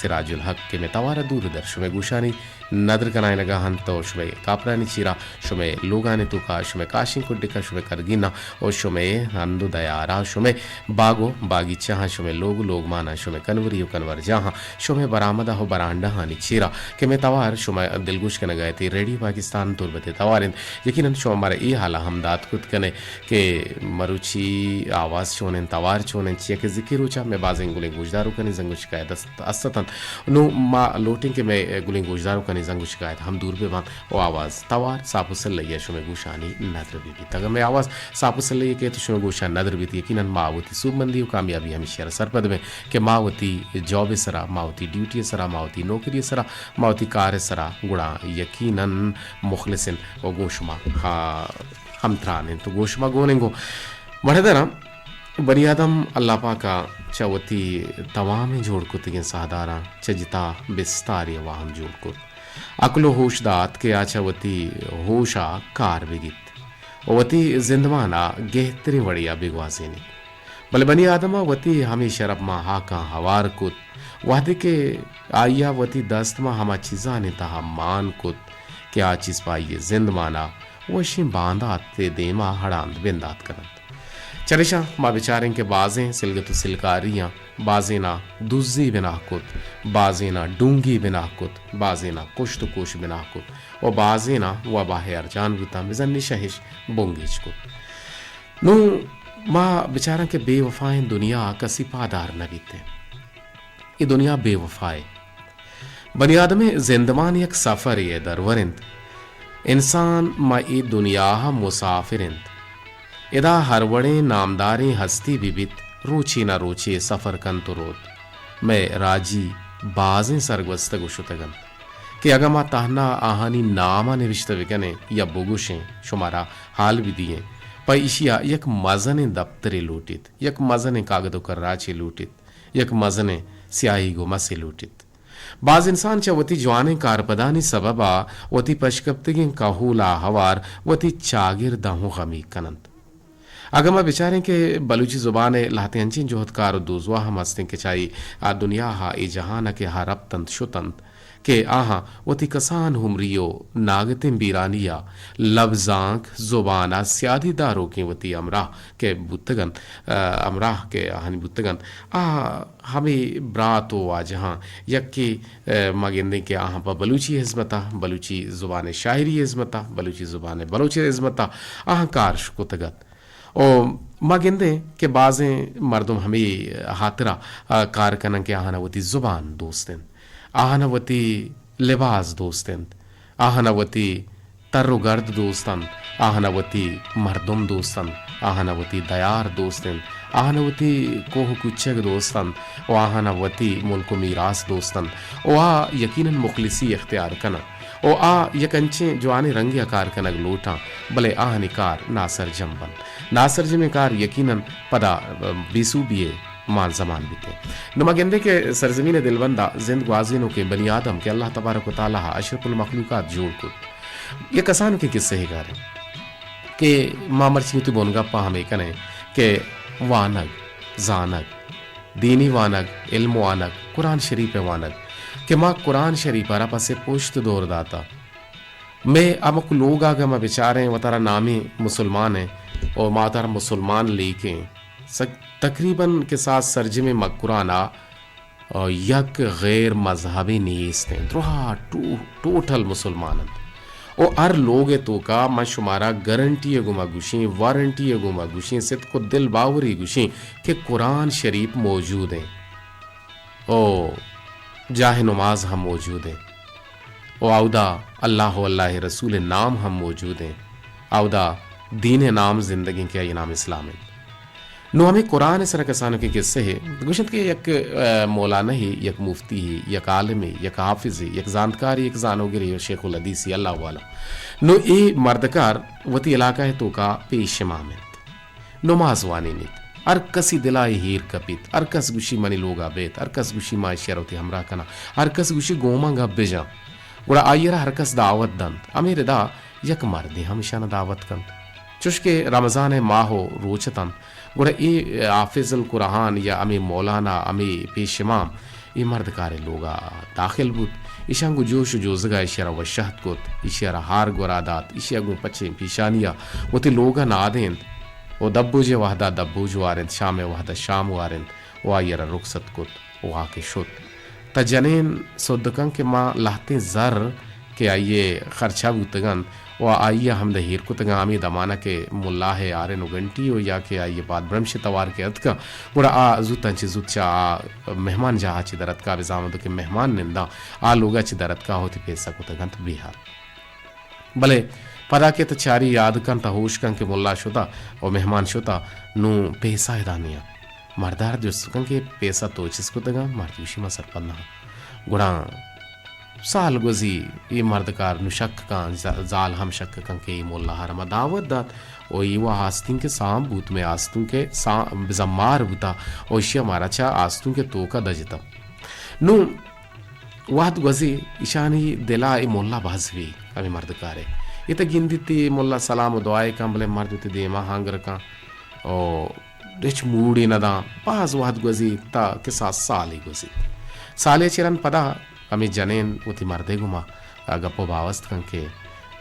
سراج الحق کہ مئے توار ءَ دور در شمئے گوشانی ندر کنائینگا انت و شمئے کاپرانی چیرا، شمئے لوگانی توکا، شمئے کاشیں کڈکا، شمئے کرگینا و شمئے ہند و دیارا، شمئے باگ و باگیچہاں، شمئے لوگ و لوگماناں، شمئے کنوری و کنورجاہاں، شمئے برآمدہ و برانڈہانی چیرا کہ مئے توار شما دلگوش کنگا ات، ریڈیو پاکستان تربت ءِ توار انت۔ یقیناً شما مارا اے حالا ہم دات کت کنے کہ مروچی آواز چون انت، توار چون انت، چیا کہ زکی روچا مئے بازیں گلیں گوشداروکانی زنگ و شکایت است، است اتنت۔ نوں ما لوٹیں کہ مئے گلیں گوشداروکانی زنگ و شکایت ہم دور بہ بنت و آواز توار ساپ و سلہیا شمئے گوشانی ندر بہ بیت۔ اگاں مئے آواز ساپ و سلہی کہ تو شمئے گوشاں ندر بیت، یقیناً ما وتی سوبمندی و کامیابی ہمیشی ءَ را سرپد بیں کہ ما وتی جاب ءِ سرا، ما وتی ڈیوٹی ءِ سرا، ما وتی نوکری ءِ سرا، ما وتی کار ءِ سرا گڑا یقیناً مخلص انت و گوں شما ہا-، ہمتران انت و گوں شما گون انت۔ گوں مڑدراں بنی آدم اللہ پاک ءَ چہ وتی توامیں جوڑ کتگیں ساہداراں چہ جتا بستارے ءَ واہم جوڑ کت۔ عقل و ہوش دات کہ آ چہ وتی ہوش ءَ کار بگیت و وتی زندمان ءَ گہتریں وڑے ءَ بگوازینیت۔ بلے بنی آدم ءَ وتی ہمے شرپ ماں ہاکاں ہوار کت، وہدے کہ آئی ءَ وتی دست ماں ہما چیزانی تہا مان کت کہ آ چیز پہ آئی ءِ زندمان ءَ وشیں باندات ءِ دیما ہڑاند بندات کننت۔ چریشاں ما بچاریں کہ بازیں سلگت و سلکاریاں، بازینا دزی بناہ کت، بازینا ڈونگی بناہ کت، بازینا کشت و کوش بناہ کت و بازینا وبا ءِ ارجان بوتاں، بزاں نشہ اش بنگیج کت۔ نوں ما بچاراں کہ بے وفائیں دنیا کسی پادار نہ بیت۔ اے دنیا بے وفائے۔ بنی آدم ءِ زندمان یک سفرے ءِ درور انت۔ انسان ماں اے دنیا ءَ مسافر انت۔ ادا ہر وڑیں نامداریں ہستی بہ بیت، روچے نہ روچے سفر کنت و روت۔ مئے راجی بازیں سرگوستگ و شتگ انت کہ اگاں ما تہنا آہانی نام ءَ نبشتہ بکنیں یا بگوشیں، شمارا حال بدییں، پہ ایشی ءَ یک مزنیں دپترے لوٹیت، یک مزنیں کاگد و کراچے لوٹیت، یک مزنیں سیاہیگ و مسے لوٹیت۔ باز انسان چہ وتی جوانیں کارپدانی سبب ءَ وتی پشکپتگیں کہول ءَ ہوار وتی چاگرداں ہوں غمیگ کننت۔ اگاں ما بچاریں کہ بلوچی زبان ءِ لہتیں انچیں جہدکار و دوزواہ ہم ہستیں کہ چہ آ دنیا ءَ، اے جہان ءَ کہ آ رپتنت شتنت کہ آہاں وتی کسان ہمری و ناگتیں بیرانی ءَ لبزانک زبان ءَ سیادی داروکیں وتی ہمراہ کہ بوتگ انت، ءَ، ہمراہ کہ آہانی بوتگ انت، آ ہمے برات و واجہاں یکے، ءَ، ما گندیں کہ آہاں پہ بلوچی ہزمت ءَ، بلوچی زبان ءِ شاعری ہزمت ءَ، بلوچی زبان ءِ بلوچ ءِ ہزمت ءَ آہاں کار اش کتگ ات۔ و ما گندیں کہ بازیں مردم ہمے ہاترا، ءَ، کار کنن کہ آہانا وتی زبان دوست انت، آہانا وتی لباس دوست انت، آہانا وتی تر و گرد دوست انت، آہانا وتی مردم دوست انت، آہانا وتی دیار دوست انت، آہانا وتی کوہ و کوچگ دوست انت و آہانا وتی ملک و میراث دوست انت و آ یقیناً مخلصی اختیار کنن و آ یک انچیں جوانیں رنگے ءَ کار کنگ لوٹاں، بلے آہانی کار ناسرجم بنت۔ ناسرجمیں کار یقیناً پدا بے سوبی ءِ مان زمان بیت۔ نوں ما گندیں کہ سرزمین ءِ دلبند ءَ زند گوازینوکیں بنی آدم کہ اللہ تبارک و تعالیٰ ءَ اشرف المخلوقات جوڑ کت، یک کسانکیں کسہ ئے کاریں کہ ما مرچی وتی بنگپ ءَ ہمے کنیں کہ وانگ، زانگ، دینی وانگ، علم وانگ، قرآن شریف ءِ وانگ، کہ ما قرآن شریف ءَ را پس ءِ پشت دور داتا۔ مئے ہمک لوگ ءَ اگاں ما بچاریں، وتارا نامیں مسلمان ایں و ما وتارا مسلمان لیکیں، سک-، تقریباً کہ ساز سرجمیں مکران ءَ، آ، یک غیر مذہبی نیست انت، درہا ٹو-، ٹوٹل مسلمان انت۔ و ہر لوگ ءِ توکا من شمارا گارنٹی ءِ گوما گوشیں، وارنٹی ءِ گوما گوشیں، صدق و دل باوری گوشیں کہ قرآن شریف موجود انت و جاہ نماز ہم موجود انت و اودا اللہ و اللہ ءِ رسول ءِ نام ہم موجود انت، اودا دین ءِ نام زندگیں کہ آئی ءِ نام اسلام انت۔ نوں ہمے قرآن ءِ سرا کسانکیں کسہ ئے گوشنت کہ یک، آ، مولانا ئے، یک مفتی ئے، یک عالم ئے، یک حافظ ئے، یک زانتکارے، یک زانوگرے، یک شیخ الحدیث ئے، اللہ والا۔ نوں اے مردکار وتی علاقہ ءِ توکا پیش امام انت، نماز وانینیت۔ ہر کسی دلا اے ہیر کپیت، ہر کس گوشی منی لوگا بیت، ہر کس گوشی ما اشی ءَ را وتی ہمراہ کناں، ہر کس گوشی گوں ما گپ بجن۔ گڑا آئی ءَ را ہر کس دعوت دنت۔ ہمے ردا یک مردے ہم اشانا دعوت کنت۔ چوش کہ رمضان ءِ ماہ و روچ اتنت، گڑا اے حافظ القرآن یا ہمے مولانا، ہمے پیش امام اے مردکارے لوگا داخل بوت۔ ایشاں گوں جوش و جوزگا ایشی ء را وشہت کت، ایشی ء را ہار گورا دات، ایشی ء گوں پچیں پیشانی ء وتی لوگ ء نادینت و دبوج ء وہدا دبوج وارینت، شام ء وہدا شام وارینت و آئی ء را رخصت کت و آ کہ شت۔ تہ جنین سدکاں کہ ما لہتیں زر کہ آئی ء خرچہ بوتگ انت و آئی ء ہمدا ایر کتگاں، ہمے دمان ء کہ ملا ء آرن و گھنٹی و یا کہ آئی ء پادبرمش ء توار کہ اتکاں، گڑا آ زوتاں چہ زوت چہ آ مہمان جاہ ء چہ در اتکا، بزاں ہمدو کہ مہمان ننداں، آ لوگ ء چہ در اتکا وتی پیسہ کتگ انت بے ہال۔ بلے پدا کہ تہ چاری یاد کن تہ ہوش کن کہ ملا شتا و مہمان شتا، نوں پیسہ ادا نیاں۔ مردار جست کن کہ پیسہ تو چست کتگاں؟ مرد گوشی من سرپد نہ آں۔ گڑا سال گوزی، اے مردکار نوں شک کن، ز-، زال ہم شک کن کہ اے ملا ہر ہما دعوت دات و اے وا آستینک ء سام بوت، مئے آستونک ء سام بزاں مار بوتا و ایشی ء مارا چہ آستونک ء توک ء دجتا۔ نوں وہد گوزی، ایشانی دل ء اے ملا بز بی، ہمے مردکار ء۔ اے تہ گندیت اے ملا سلام و دعائے کن، بلے مرد وتی دیما ہانگر کن و ہچ موڈے نہ داں۔ باز وہد گوزیت، تا کساس سالے گوزیت۔ سالے چہ رند پدا ہمے جنین وتی مردے گوما گپ و باوست کن کہ،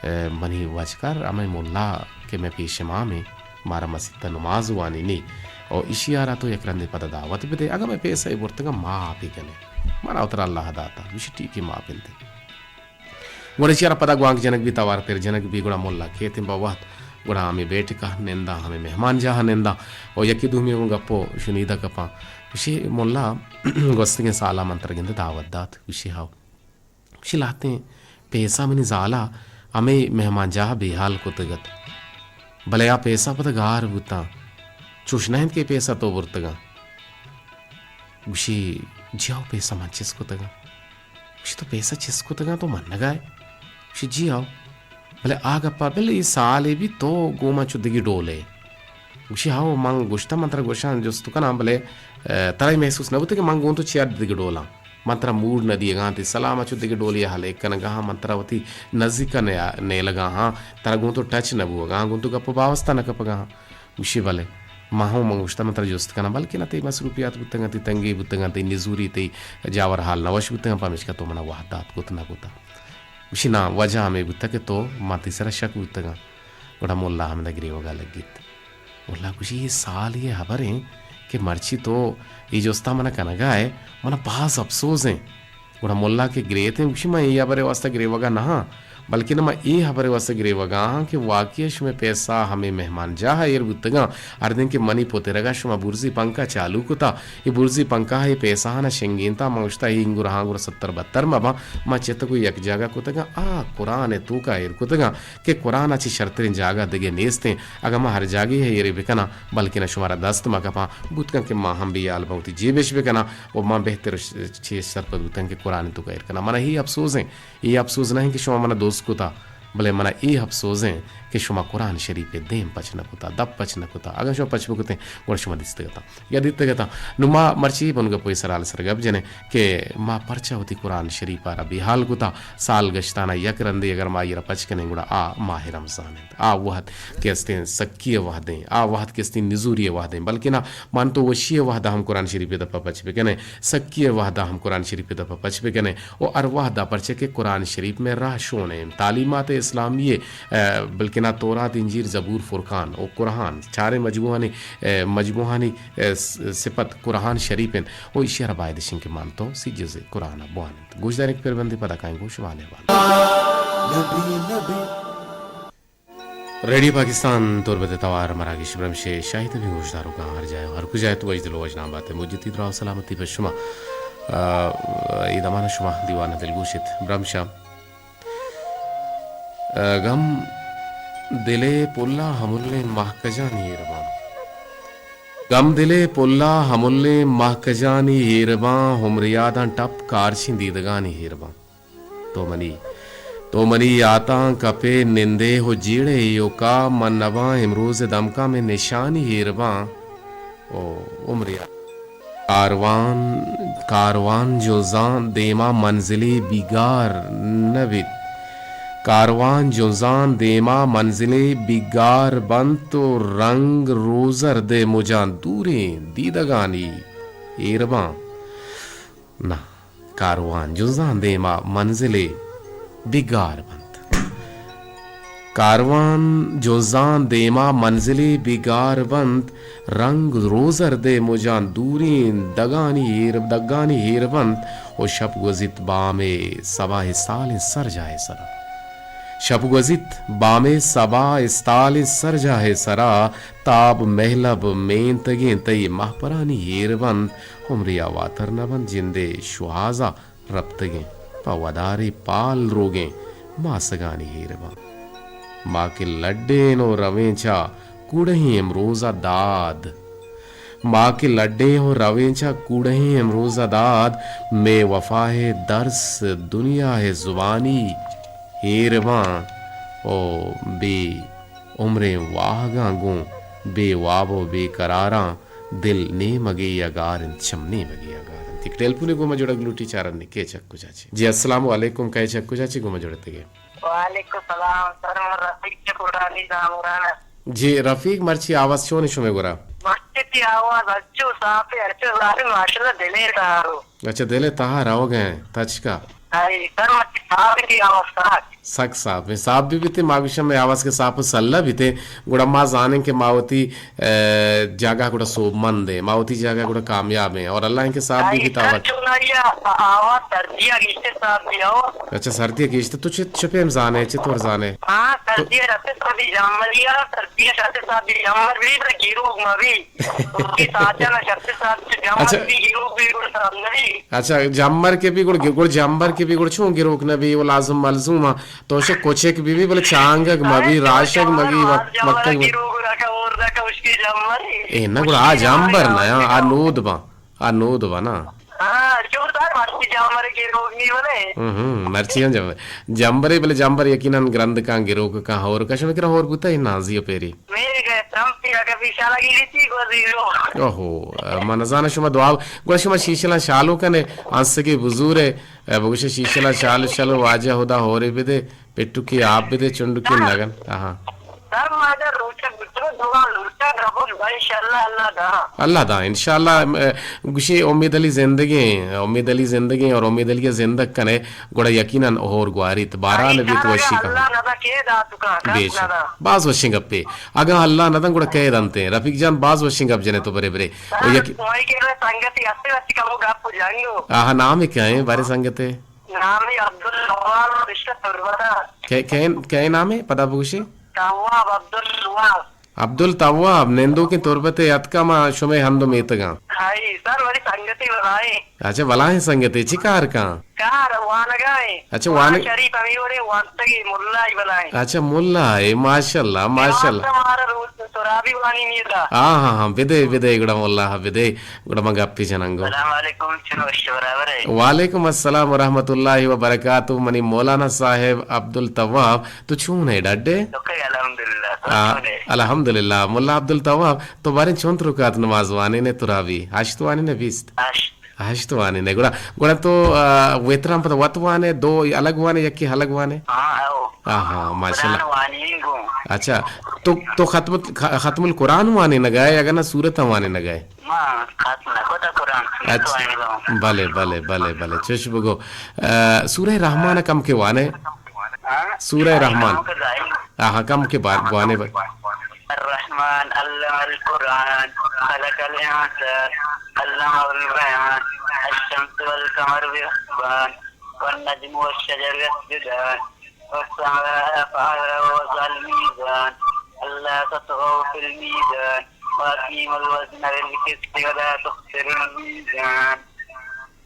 اے، منی واجکار، ہمے ملا کہ مئے پیش امامیں، مارا مسیت ء نماز وانینی و ایشی ء را تو یک رندے پدا دعوت بدے، اگاں مئے پیسہ ء برتگاں ما آپ ء کنیں، منا و ترا اللہ داتا، گوشی ٹھیک ہے، ما آپ انت۔ گڑا ایشی ء را پدا گوانک جنگ بی، توار پر جنگ بی، گڑا ملا کیتیں با وہد، گڑا ہمے بیٹک ء نندا، ہمے مہمان جاہ ء نندا و یکے دومی گوں گپ و شنیدہ کپاں۔ گوشی ملا، گوستگیں سالا من ترا گندے دعوت دات؟ گوشی ہاو۔ گوشی لہتیں پیسہ منی زالا ہمے مہمان جاہ ء بے ہال کتگ ات، بلے آ پیسہ پدا گار بوتاں، چوش نہ انت کہ پیسہ تو برتگاں۔ گوشی جی ہاو، پیسہ من چست کتگاں۔ گوشی تو پیسہ چست کتگاں، تو منگا ئے؟ گوشی جی ہاو۔ بلے آ گپا بل، اے سالے بی تو گوں من چو دگہ ڈولے۔ گوشی ہاو، من گوشتہ، من ترا گوشاں، جست کناں، بلے، اے، ترا اے محسوس نہ بوتہ کہ من گوں تو چیا دگہ ڈولاں؟ من ترا موڈ نہ دیگاں، تئی سلام ء چو دگہ ڈولے ء ہلیک کنگا ہاں، من ترا وتی نزیک ء نیا-، نیلگا ہاں، ترا گوں تو ٹچ نہ بوگا ہاں، گوں تو گپ و باوستہ نہ کپگا ہاں۔ گوشی بلے، ما ہوں من گوشتہ من ترا جست کناں، بلکنا تئی مصروفیات بوتگاں، تئی تنگی بوتگاں، تئی نزوری، تئی جاور حال نہ وش بوتگاں، پمیشکا تو منا وہد دات کت نہ کتا۔ گوشی نا، وجہ ہمے بوتہ کہ تو من تئی سرا شک بوتگاں۔ گڑا ملا ہمدا گریوگا لگیت۔ ملا گوشی، اے سال اے ہبر ایں کہ مرچی تو اے جستا منا کنگا ئے، منا باز اپسوز ایں۔ گڑا ملا کہ گریت ایں، گوشی، من اے ہبرے واسطہ گریوگا نہ آں، بلکنا من اے ہبرے واسطہ گریوگا آں کہ واقعی شمئے پیسہ ہمے مہمان جاہ ء ایر بوتگاں، ہردیں کہ منی پترگا شما برزی پنکھا چالو کتا، اے برزی پنکھا اے پیسہانا شنگینتا، من گوشتا اے انگور ہانگور ستر بتر مباں، من چتگ و یک جاگہ کتگاں، آ قرآن ء توکا ایر کتگاں۔ کہ قرآن ء چہ شرتریں جاگہ دگہ نیست انت۔ اگاں من ہر جاگہے ء ایرے بکناں، بلکنا شمارا دست مہ کپاں، بوت کنت کہ من ہم بے ہیال باں، وتی جیب اش بکناں و من بہتر ش-، چہ اش سرپد بوتاں کہ قرآن ء توکا ایر کناں۔ من ء اے اپسوز انت، اے اپسوز نہ انت کہ شما منا دوست کتا، بلے من ء اے اپسوز انت کہ شما قرآن شریف ء دیم پچ نہ کتا، دپ پچ نہ کتا۔ اگاں شما پچ بکتیں، گڑا شما دیستگ اتاں۔ یا دیتگ اتاں۔ نوں ما مرچی بنگپ ء سرحال سر گپ جنیں کہ ما پرچا وتی قرآن شریف ء را بے حال کتا۔ سال گشتانا یک رندے اگر ما آئی ء را پچ کنیں گڑا آ ماہ رمضان انت۔ آ وہد کہ استیں سکی ء وہدیں، آ وہد کہ استیں نزوری ء وہدیں، بلکنا من تو وشی ء وہدا ہم قرآن شریف ء دپا پچ بکنیں، سکی ء وہدا ہم قرآن شریف ء دپا پچ بکنیں۔ و ہر وہدا پرچا کہ قرآن شریف مئے راہشون انت، تعلیمات اسلامی ء، بلکنا تورات، انجیل، زبور، فرقان و قرآن چاریں مجموعانی، مجموعانی ء س-، سپت قرآن شریف انت و ایشی ء را باید اش انت کہ من تو سی جز قرآن ء بوان انت۔ گوشداریں کہ پربندی پدا کائیں گوں شمئے احوال۔ ریڈیو پاکستان تربت ء توار مراگش برمش ء شاہی تبیں گوشداروکاں ہر جاہ ء ہر کجا ات وش دل و وشنام بات ء مجتی دراہ و سلامتی پہ شما۔ ء، اے دمان ء شما دیوان ء دلگوش ات برمش ء گم دل ء پل ء ہملیں مہکجانی ایر باں۔ گم دل ء پل ء ہملیں مہکجانی ایر باں، عمر یاداں ٹپ کارچیں دیدگانی ایر باں۔ تو منی، تو منی یاتاں کپ ئے نند ئے و جیڑ ئے ایوکا، من نباں امروز ء دمکاں مئے نشانی ایر باں۔ او عمر یاد کاروان، کاروان جنزاں دیما منزلے بیگار نہ بیت۔ کاروان جنزاں دیما منزلے بیگار بنت و رنگ روزرد ء مجاں دوریں دیدگانی ایر باں۔ نہ، کاروان جزاں دیما منزلے بیگار بنت۔ کاروان جزاں دیما منزلے بیگار بنت، رنگ روزردے مجاں دوریں دگانی ہیر، دگانی ہیر بنت و شپ گوزیت بامے سبا استالیں سرجاہے سرا۔ شپ گوزیت بامے سبا استالیں سرجاہے سرا، تاب مہلب مینتگیں تئی مہپرانی ہیر بنت، عمرے ء واتر نہ بنت، جندے شوہاز ء رپتگیں، پہ ودارے پال دروگیں ماسگانی ہیر باں۔ ما کہ لڈین و رویں چہ کوڑہیں امروز ء داد۔ ما کہ لڈیں و رویں چہ کوڑہیں امروز ء داد، مے وفا ء درس دنیا ء زبانی ہیر باں و بے عمریں واہگاں گوں بے واب و بے قراراں دل نیمگے ء گار انت، چم نیمگے ء گار انت۔ یک ٹیلیفونے گوں ما جڑگ لوٹی، چارانی کئے چک کجا چے۔ جی، السلام علیکم، کئے چک کجا چے گوں ما جڑتگے؟ وعلیکم السلام سر، من رفیق چہ کوٹانی زامران ء۔ جی رفیق، مرچی آواز چون شمے گورا؟ مرچی تی آواز اچو صاف ہے، اچو ظاہر ماشاءاللہ دلے تارو۔ اچھا، دل ء تہا روگ ء انت تچک ء۔ اے سر، مرچی صاف ہے تی آواز سر۔ سک صاف ہے، صاف بھی بیتے، ما گوشم مئے آواز کہ صاف و سلہ بیتے، گڑا ما زانیں کہ ما وتی، اے، جاگہ گڑا سوبمند ہیں، ما وتی جاگہ گڑا کامیاب ہیں، اور اللہ انکہ صاف بھی اے بیتا سر، وقت۔ چونائی ء آواز سردی ء گیشتر صاف بھی ہو۔ اچھا، سردی ء گیشتر، تو چت چپیم زانے، چطور زانے؟ ہاں، تو سردی ء رتے صاف بھی جمر یا، سردی ء رتے صاف بھی جمر بھی، بلے گیروک ما بھی۔ اچھا۔ اچھا، جمبر کہ بی گڑ، گڑ جمبر کہ بی گڑ چون گروک نہ بی، و لازم ملزوم آ۔ تو شے کچک بی بی، بلے چانگگ مہ بی، راشگ مہ بی، مکگ مہ بی۔ اے نہ گڑ آ جمبر نہ، آ، آ نود با، آ نود با نا۔ ہاں، جو تار مرچی جمبر گروک نی بلے۔ ہم، ہم، مرچی ہم جمبر۔ جمبرے بلے جمبر یقیناً گرند کان گروک کان ہور کشم کرا ہور بوتا ہی نازی پیری۔ میرے گئے ترمپی اگہ پیشالا گیری تی گوزیرو۔ اوہو، من نزاناں شما دعا، گڑا شما شیشلاں شالو کنے، انسگے بزورے، بگوشے شیشلاں شال شلو واجہ ہدا ہورے بدے، پٹکی آپ بدے، چنڈکی نگن۔ آہا۔ سر ما اگر روچہ بچو دعا لوٹا ربو با انشاءاللہ اللہ دا۔ اللہ دا، انشاءاللہ، ام، گوشے امید علی زندگیں، امید علی زندگیں اور امید علی زندگ کنے۔ گڑا یقیناً ہور گواریت، باران بیت، وشی کن۔ اللہ ندا کے داتو کا، کس بے شک۔ ندا۔ باز وشیں گپے۔ اگاں اللہ ندن گڑا کئے دنتے؟ رفیق جان، باز وشیں گپ جنے تو برے برے۔ او یک سوئی کے سنگتی استے وتی کمو گپ جنگو۔ آہا، نام کیا ہے بارے سنگتے؟ نام عبدالوہاب، رشتہ تربتا۔ کئے، کئے، کئے نام ہے؟ پدا بگوشے۔ تواب، عبدالوہاب۔ عبدالتواب، نندوکیں تربت ء اتکا ما شمئے ہند و میتگاں۔ ہائی، سر، ولی سنگتی بلائیں۔ اچھا، بلائیں سنگتے، چی کار کاں؟ کار وانگائیں۔ اچھا، وانگ۔ شریف ہمیں وڑے وانتگی ملا ہی بلائیں۔ اچھا، ملا ہے، ماشاءاللہ، ماشاءاللہ۔ مارا روز ترابی وانی نیتا۔ ہاں، ہاں، ہاں، بدے، بدے، گڑا ملا، ہاں، بدے، گڑا من گپی جننگو۔ السلام علیکم، چون وش برابر ہے؟ وعلیکم السلام ورحمۃ اللہ وبرکاتہ، منی مولانا صاحب عبدالتواب۔ تو چون ئے ڈڈ ئے؟ شکر الحمدللہ، تو آ، چون ئے؟ الحمدللہ۔ ملا عبدالتواب، تو باریں چنت رکعت نماز وانین ئے تراویح؟ ہشت وانین ئے بیست؟ ہشت۔ ہشت وانین ئے۔ گڑا، گڑا تو، آ، وتران پدا وت وان ئے، دو الگ وان ئے، یکے الگ وان ئے؟ ہاں، او۔ آہا، ماشاءاللہ۔ قرآن وانین گوں۔ اچھا، تو، تو ختم، ختم القرآن وانینگ ئے، اگاں نہ سورت وانینگ ئے؟ ما ختم نہ کتا قرآن، سورت اچھا۔ وانینگ گوں۔ بلے، بلے، بلے، بلے، چش بگو۔ آ، سورہ رحمان کم کے وانے؟ ہاں؟ سورہ رحمان۔ آہا، کم کے با-، بوانے با-، الرحمن علم القرآن خلق الانسان علمه البيان الشمس والقمر بحسبان والنجم والشجر يسجدان والسماء رفعها ووضع الميزان ألا تطغوا في الميزان وأقيموا الوزن بالقسط ولا تخسروا الميزان۔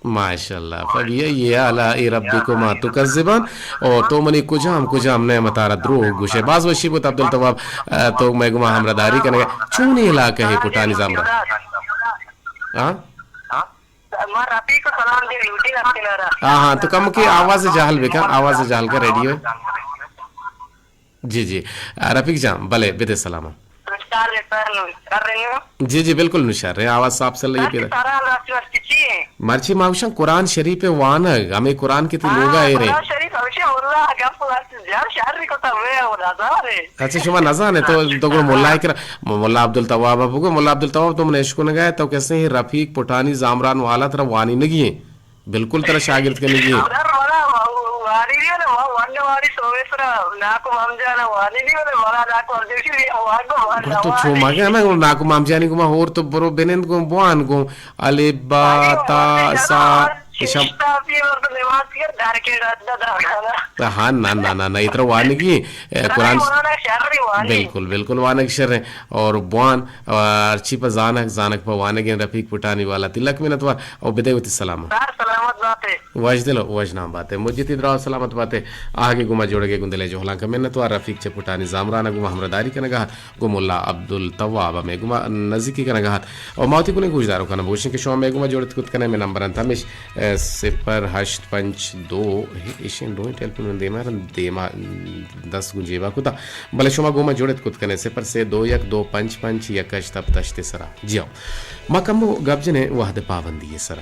ماشاءاللہ۔ فبأي آلاء ربكما تكذبان۔ او تو منی کجام کجام نعمتارا دروغ گوشے؟ باز وشی بوت عبدالتواب، آ، تو مئے گما ہمراہ داری کنگے۔ چونی علاقہ ہے پٹانی زامرا؟ ہاں؟ ما رفیق سلام دے لوٹی رکھتے نارا۔ ہاں، ہاں، تو کم کے آواز جہل بکن، آواز جہل کر ریڈیو۔ جی، جی۔ آ، رفیق جان، بلے، بدے سلام۔ نشار رے سر، نشار رے نو۔ جی، جی، بالکل نشار رے، آواز صاف سلہ یہ پیدا۔ سارا راسی واسطے چی ہے؟ مرچی ما گوشاں قرآن شریف وانگ، ہمیں قرآن کی تی لوگا اے رے۔ قرآن شریف ہمیشہ واللہ گپ واسطے جان شہر کو تب ہے، وہ نظر ہے۔ اچھا، شما نزانے تو، تو گڑا ملا کرا، ملا عبدالتواب بگو، ملا عبدالتواب تو من اشکنگا ہے، تو کسے ہیں رفیق پٹانی زامران والا ترا وانینگی ہیں۔ بالکل ترا شاگرد کنگی ایں. سر، منا وانی دی ولا، ما ون وانی سویسرا، ناکو مام جانا وانی دی ولا، منا ناکو ارجوشی دی وان کو وان گڑا تو چو مگے نا، ناکو مام جانی گما ہور تو برو بنند گوں بوان گوں. الف با تا سا اشم. ہاں، نہ، نہ، نہ، نہ، اترا وانگی، اے، قرآن. بالکل، بالکل وانگ شر ایں. اور بوان، اور ہرچی پہ زانگ، زانگ پہ وانگ ایں. رفیق پٹانی والا، تلک منت وار، اور بدے وتی سلام. سر سلامت باتے. وژدل و وژنام باتے. مجتی دراہ سلامت باتے. آہگے گما جوڑگے گوں دلے جہلانک منت وار. رفیق چہ پٹانی زامران گما ہمراہداری کنگا. گوں ملا عبدالتواب ہمے گما نزیکی کنگا ات. اور ما وتی گلیں گوشداروکاں بگوشیں کہ شما مئے گما جوڑت کت کنے، مئے نمبر انت ہمیش، اے، صفر ہشت پنچ دو، اے، ایشیں دوئیں ٹیلیفون من دیما رند دیما، دست گوں جیبا کتا. بلے شما گوما جوڑت کت کنے، صفر سے دو یک دو پنچ پنچ یک ہشت ہفت ہشت سرا. جی ہاں. ما کمو گپ جنیں وہد پابندی سرا.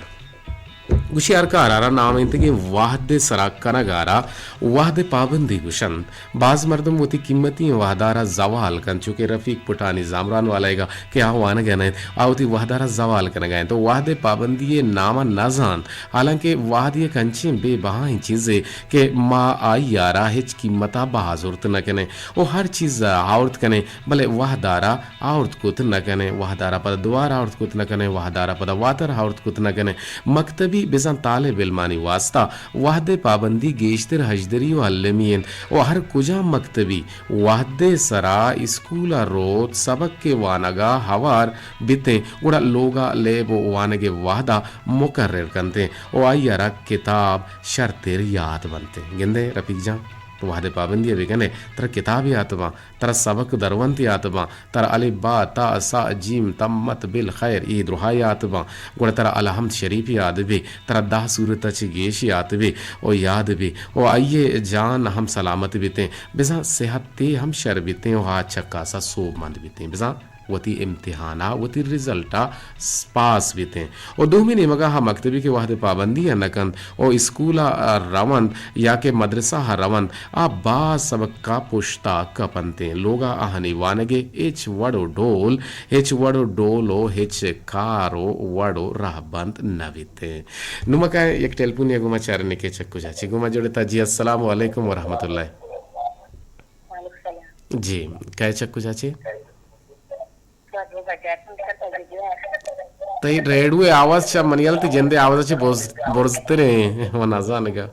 گوشی ہر کارا را نامینتگیں وہد سرا کنگا را وہد پابندی گوشنت. باز مردم وتی قیمتی وہدارا زوال کنت، چوکہ رفیق پٹانی زامران والائیگا کہ آ وانگا نہ انت، آ وتی وہدارا زوال کنگا انت و وہد پابندی ناما نزانت، حالانکہ وہد یک انچیں بے بہائیں چیزے کہ ما آئیارا ہچ قیمتا بہا زرت نہ کنیں و ہر چیزا آورت کنیں، بلے وہدارا آورت کت نہ کنیں، وہدارا پدا دوبارہ آورت کت نہ کنیں، وہدارا پدا واتر آورت کت نہ کنیں۔ مکتبی بزاں طالب علمانی واسطہ وہد ء پابندی گیشتر ہژدری و المی انت و ہر کجام مکتبی وہد ء سرا اسکول ء روت سبق ء وانگ ء ہوار بیتیں گڑا لوگ ء لیب و وانگ ء وہد ء مقرر کنتیں و آئی ء را کتاب شرتر یات بنتیں۔ گندئے رفیق جان، وہد ء پابندی ء بکن ئے، ترا کتاب یات باں، ترا سبق درونت یات باں، ترا الف با تا سا جیم تمت بالخیر اے درہا یات باں، گڑا ترا الحمد شریف یاد بی، ترا دہ سورت ء چہ گیش یات بی و یاد بی و آئی ء جان ہم سلامت بیتیں، بزاں صحت تے ہم شر بیتیں و آ چکاسا سوبمند بیتیں، بزاں وتی امتحان ء وتی رزلٹ ء پاس بیتیں۔ و دومی نیمگا ہا مکتبی کہ وہد پابندی ء نہ کنت و اسکول ء رونت یا کہ مدرسہ ء رونت، آ باز سبقا پشتا کپنتیں۔ لوگا آہانی وانگے ہچ وڑ و ڈول، ہچ وڑ و ڈول و ہچ کار و وڑ و رہبند نہ بیتیں۔ نوں ما کائیں یک ٹیلیفونے گوما چارنے کہ چک کجا چے گوما جڑتا۔ جی السلام علیکم ورحمۃ اللہ۔ جی، کئے چک کجا چے؟ تئی ریڈیو ء آواز چہ منی ہیال تئی جندے آواز چہ برز، برزتریں، من نزانگا۔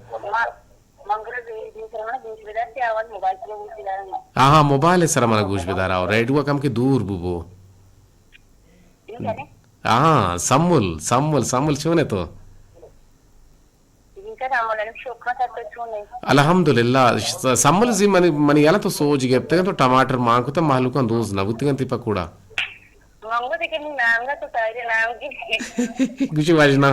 ہاں، ہاں، موبائل ء سرا من گوش بدار، آؤ، ریڈیو کم کہ دور بو بو۔ ہاں، سمل، سمل، سمل چون ئے تو؟ الحمدللہ، س-، سمل زی منی، منی یلا تو سوج گپتگ تو ٹماٹر مان کتا مہلوکاں دوز نہ بوتگ انت پکوڑا۔ گوشی واجنا۔